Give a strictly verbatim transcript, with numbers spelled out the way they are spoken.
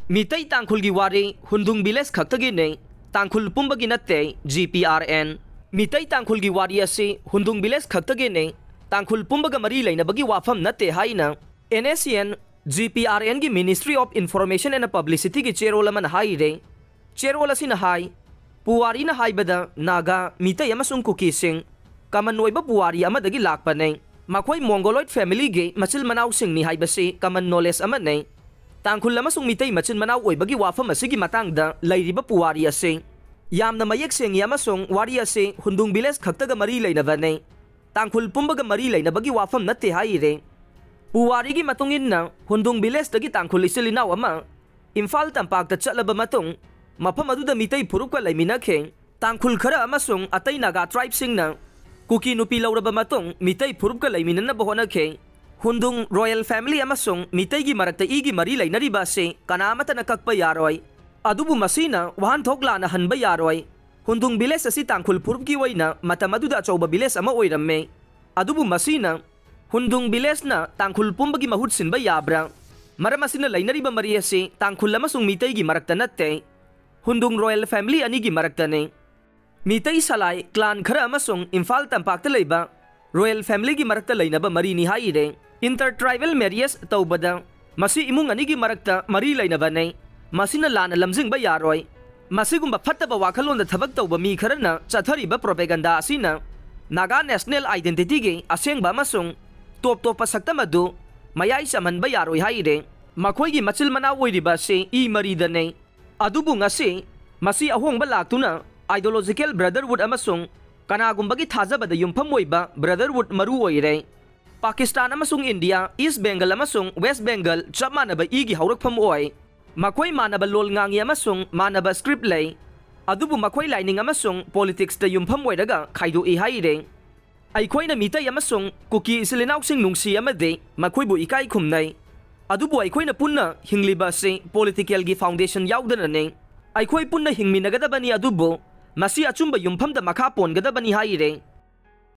ꯃꯤꯇꯩ ꯇꯥꯡꯈꯨꯜꯒꯤ ꯋꯥꯔꯤ ꯍꯨꯟꯗꯨꯡ ꯚꯤꯂꯦꯖ ꯈꯛꯇꯒꯤꯅꯤ, ꯇꯥꯡꯈꯨꯜ ꯄꯨꯝꯕꯒꯤ ꯅꯠꯇꯦ, G P R N. Meitei ꯇꯥꯡꯈꯨꯜꯒꯤ ꯋꯥꯔꯤ ꯑꯁꯤ ꯍꯨꯟꯗꯨꯡ ꯚꯤꯂꯦꯖ ꯈꯛꯇꯒꯤꯅꯤ, ꯇꯥꯡꯈꯨꯜ ꯄꯨꯝꯕꯒ ꯃꯔꯤ ꯂꯩꯅꯕꯒꯤ ꯋꯥꯐꯝ ꯅꯠꯇꯦ ꯍꯥꯏꯅ N S C N, G P R ꯑꯦꯟꯒꯤ Ministry of Information and Publicityꯒꯤ ꯆꯦꯔꯣꯜ ꯑꯃꯅ ꯍꯥꯏꯔꯦ꯫ ꯆꯦꯔꯣꯜ ꯑꯁꯤꯅ ꯍꯥꯏ, ꯄꯨꯋꯥꯔꯤꯅ ꯍꯥꯏꯕꯗ ꯅꯥꯒꯥ, ꯃꯤꯇꯩ ꯑꯃꯁꯨꯡ ꯀꯨꯀꯤꯁꯤꯡ ꯀꯃꯟ ꯑꯣꯏꯕ ꯄꯨꯋꯥꯔꯤ ꯑꯃꯗꯒꯤ ꯂꯥꯛꯄꯅꯤ꯫ ꯃꯈꯣꯏ ꯃꯣꯡꯒꯣꯂꯣꯏꯗ ꯐꯦꯃꯤꯂꯤꯒꯤ ꯃꯆꯤꯟ ꯃꯅꯥꯎꯁꯤꯡꯅꯤ ꯍꯥꯏꯕꯁꯤ ꯀꯃꯟ ꯅꯣꯂꯦꯖ ꯑꯃꯅꯤ꯫ ꯇꯥꯡꯈꯨꯜ ꯑꯃꯁꯨꯡ ꯃꯤꯇꯩ ꯃꯆꯤꯟ ꯃꯅꯥꯎ ꯑꯣꯏꯕꯒꯤ ꯋꯥꯐꯝ ꯑꯁꯤꯒꯤ ꯃꯇꯥꯡꯗ ꯂꯩꯔꯤꯕ ꯄꯨꯋꯥꯔꯤ ꯑꯁꯤ ꯌꯥꯝꯅ ꯃꯌꯦꯛ ꯁꯦꯡꯉꯤ ꯑꯃꯁꯨꯡ ꯋꯥꯔꯤ ꯑꯁꯤ ꯍꯨꯟꯗꯨꯡ ꯚꯤꯂꯦꯖ ꯈꯛꯇꯒ ꯃꯔꯤ ꯂꯩꯅꯕꯅꯤ꯫ ꯇꯥꯡꯈꯨꯜ ꯄꯨꯝꯕꯒ ꯃꯔꯤ ꯂꯩꯅꯕꯒꯤ ꯋꯥꯐꯝ ꯅꯠꯇꯦ ꯍꯥꯏꯔꯦ꯫ ꯄꯨꯋꯥꯔꯤꯒꯤ ꯃꯇꯨꯡ ꯏꯟꯅ ꯍꯨꯟꯗꯨꯡ ꯚꯤꯂꯦꯖꯇꯒꯤ ꯇꯥꯡꯈꯨꯜ ꯏꯆꯤꯜ ꯏꯅꯥꯎ ꯑꯃ ꯏꯝꯐꯥꯜ ꯇꯝꯄꯥꯛꯇ ꯆꯠꯂꯕ ꯃꯇꯨꯡ, ꯃꯐꯝ ꯑꯗꯨꯗ ꯃꯤꯇꯩ ꯐꯨꯔꯨꯞꯀ ꯂꯩꯃꯤꯟꯅꯈꯤ꯫ ꯇꯥꯡꯈꯨꯜ ꯈꯔ ꯑꯃꯁꯨꯡ ꯑꯇꯩ ꯅꯥꯒꯥ ꯇ꯭ꯔꯥꯏꯕꯁꯤꯡꯅ ꯀꯨꯀꯤ ꯅꯨꯄꯤ ꯂꯧꯔꯕ ꯃꯇꯨꯡ, ꯃꯤꯇꯩ ꯐꯨꯔꯨꯞꯀ ꯂꯩꯃꯤꯟꯅꯅꯕ ꯍꯣꯠꯅꯈꯤ꯫ ꯍꯨꯟꯗꯨꯡ ꯔꯣꯌꯦꯜ ꯐꯦꯃꯤꯂꯤ ꯑꯃꯁꯨꯡ ꯃꯤꯇꯩꯒꯤ ꯃꯔꯛꯇ ꯏꯒꯤ ꯃꯔꯤ ꯂꯩꯅꯔꯤꯕ ꯑꯁꯤ ꯀꯅꯥ ꯑꯃꯠꯇꯅ ꯀꯛꯄ ꯌꯥꯔꯣꯏ꯫ ꯑꯗꯨꯕꯨ ꯃꯁꯤꯅ ꯋꯥꯍꯟꯊꯣꯛ ꯂꯥꯟꯅ ꯍꯟꯕ ꯌꯥꯔꯣꯏ꯫ ꯍꯨꯟꯗꯨꯡ ꯚꯤꯂꯦꯖ ꯑꯁꯤ ꯇꯥꯡꯈꯨꯜ ꯐꯨꯔꯨꯞꯀꯤ ꯑꯣꯏꯅ ꯃꯇꯝ ꯑꯗꯨꯗ ꯑꯆꯧꯕ ꯚꯤꯂꯦꯖ ꯑꯃ ꯑꯣꯏꯔꯝꯃꯤ꯫ ꯑꯗꯨꯕꯨ ꯃꯁꯤꯅ ꯍꯨꯟꯗꯨꯡ ꯚꯤꯂꯦꯖꯅ ꯇꯥꯡꯈꯨꯜ ꯄꯨꯝꯕꯒꯤ ꯃꯍꯨꯠ ꯁꯤꯟꯕ ꯌꯥꯕ꯭ꯔꯥ? ꯃꯔꯝ ꯑꯁꯤꯅ ꯂꯩꯅꯔꯤꯕ ꯃꯔꯤ ꯑꯁꯤ ꯇꯥꯡꯈꯨꯜ ꯑꯃꯁꯨꯡ ꯃꯤꯇꯩꯒꯤ ꯃꯔꯛꯇ ꯅꯠꯇꯦ, ꯍꯨꯟꯗꯨꯡ ꯔꯣꯌꯦꯜ ꯐꯦꯃꯤꯂꯤ ꯑꯅꯤꯒꯤ ꯃꯔꯛꯇꯅꯤ꯫ ꯃꯤꯇꯩ ꯁꯂꯥꯏ ꯀ꯭ꯂꯥꯟ ꯈꯔ ꯑꯃꯁꯨꯡ ꯏꯝꯐꯥꯜ ꯇꯝꯄꯥꯛꯇ ꯂꯩꯕ ꯔꯣꯌꯦꯜ ꯐꯦꯃꯤꯂꯤꯒꯤ ꯃꯔꯛꯇ ꯂꯩꯅꯕ ꯃꯔꯤꯅꯤ ꯍꯥꯏꯔꯦ꯫ ꯏꯟꯇꯔ ꯇ꯭ꯔꯥꯏꯕꯦꯜ ꯃꯦꯔꯤꯌꯦꯖ ꯇꯧꯕꯗ ꯃꯁꯤ ꯏꯃꯨꯡ ꯑꯅꯤꯒꯤ ꯃꯔꯛꯇ ꯃꯔꯤ ꯂꯩꯅꯕꯅꯤ꯫ ꯃꯁꯤꯅ ꯂꯥꯟꯅ ꯂꯝꯖꯤꯡꯕ ꯌꯥꯔꯣꯏ꯫ ꯃꯁꯤꯒꯨꯝꯕ ꯐꯠꯇꯕ ꯋꯥꯈꯜꯂꯣꯟꯗ ꯊꯕꯛ ꯇꯧꯕ ꯃꯤ ꯈꯔꯅ ꯆꯠꯊꯔꯤꯕ ꯄ꯭ꯔꯣꯄꯦꯒꯟꯗꯥ ꯑꯁꯤꯅ ꯅꯥꯒꯥ ꯅꯦꯁꯅꯦꯜ ꯑꯥꯏꯗꯦꯟꯇꯤꯇꯤꯒꯤ ꯑꯁꯦꯡꯕ ꯑꯃꯁꯨꯡ ꯇꯣꯞ ꯇꯣꯞꯄ ꯁꯛꯇꯝ ꯑꯗꯨ ꯃꯌꯥꯏ ꯆꯝꯍꯟꯕ ꯌꯥꯔꯣꯏ ꯍꯥꯏꯔꯦ꯫ ꯃꯈꯣꯏꯒꯤ ꯃꯆꯤꯜ ꯃꯅꯥꯎ ꯑꯣꯏꯔꯤꯕ ꯑꯁꯤ ꯏ ꯃꯔꯤꯗꯅꯤ꯫ ꯑꯗꯨꯕꯨ ꯉꯁꯤ ꯃꯁꯤ ꯑꯍꯣꯡꯕ ꯂꯥꯛꯇꯨꯅ ideological brotherhood ꯑꯃꯁꯨꯡ ꯀꯅꯥꯒꯨꯝꯕꯒꯤ ꯊꯥꯖꯕꯗ ꯌꯨꯝꯐꯝ ꯑꯣꯏꯕ brotherhood ꯃꯔꯨ ꯑꯣꯏꯔꯦ꯫ ꯄꯥꯀꯤꯁꯇꯥꯟ ꯑꯃꯁꯨꯡ ꯏꯟꯗꯤꯌꯥ, ꯏꯁ ꯕꯦꯡꯒꯜ ꯑꯃꯁꯨꯡ ꯋꯦꯁ ꯕꯦꯡꯒꯜ ꯆꯞ ꯃꯥꯟꯅꯕ ꯏꯒꯤ ꯍꯧꯔꯛꯐꯝ ꯑꯣꯏ꯫ ꯃꯈꯣꯏ ꯃꯥꯟꯅꯕ ꯂꯣꯜ ꯉꯥꯡꯏ ꯑꯃꯁꯨꯡ ꯃꯥꯟꯅꯕ ꯁ꯭ꯀ꯭ꯔꯤꯞ ꯂꯩ, ꯑꯗꯨꯕꯨ ꯃꯈꯣꯏ ꯂꯥꯏꯅꯤꯡ ꯑꯃꯁꯨꯡ ꯄꯣꯂꯤꯇꯤꯛꯁꯇ ꯌꯨꯝꯐꯝ ꯑꯣꯏꯔꯒ ꯈꯥꯏꯗꯣꯛꯏ ꯍꯥꯏꯔꯦ꯫ ꯑꯩꯈꯣꯏꯅ ꯃꯤꯇꯩ ꯑꯃꯁꯨꯡ ꯀꯨꯀꯤ ꯏꯆꯤꯜ ꯏꯅꯥꯎꯁꯤꯡ ꯅꯨꯡꯁꯤ ꯑꯃꯗꯤ ꯃꯈꯣꯏꯕꯨ ꯏꯀꯥꯏ ꯈꯨꯝꯅꯩ, ꯑꯗꯨꯕꯨ ꯑꯩꯈꯣꯏꯅ ꯄꯨꯟꯅ ꯍꯤꯡꯂꯤꯕ ꯑꯁꯤ ꯄꯣꯂꯤꯇꯤꯀꯦꯜꯒꯤ ꯐꯥꯎꯟꯗꯦꯁꯟ ꯌꯥꯎꯗꯅꯅꯤ꯫ ꯑꯩꯈꯣꯏ ꯄꯨꯟꯅ ꯍꯤꯡꯃꯤꯟꯅꯒꯗꯕꯅꯤ, ꯑꯗꯨꯕꯨ ꯃꯁꯤ ꯑꯆꯨꯝꯕ ꯌꯨꯝꯐꯝꯗ ꯃꯈꯥ ꯄꯣꯟꯒꯗꯕꯅꯤ ꯍꯥꯏꯔꯦ꯫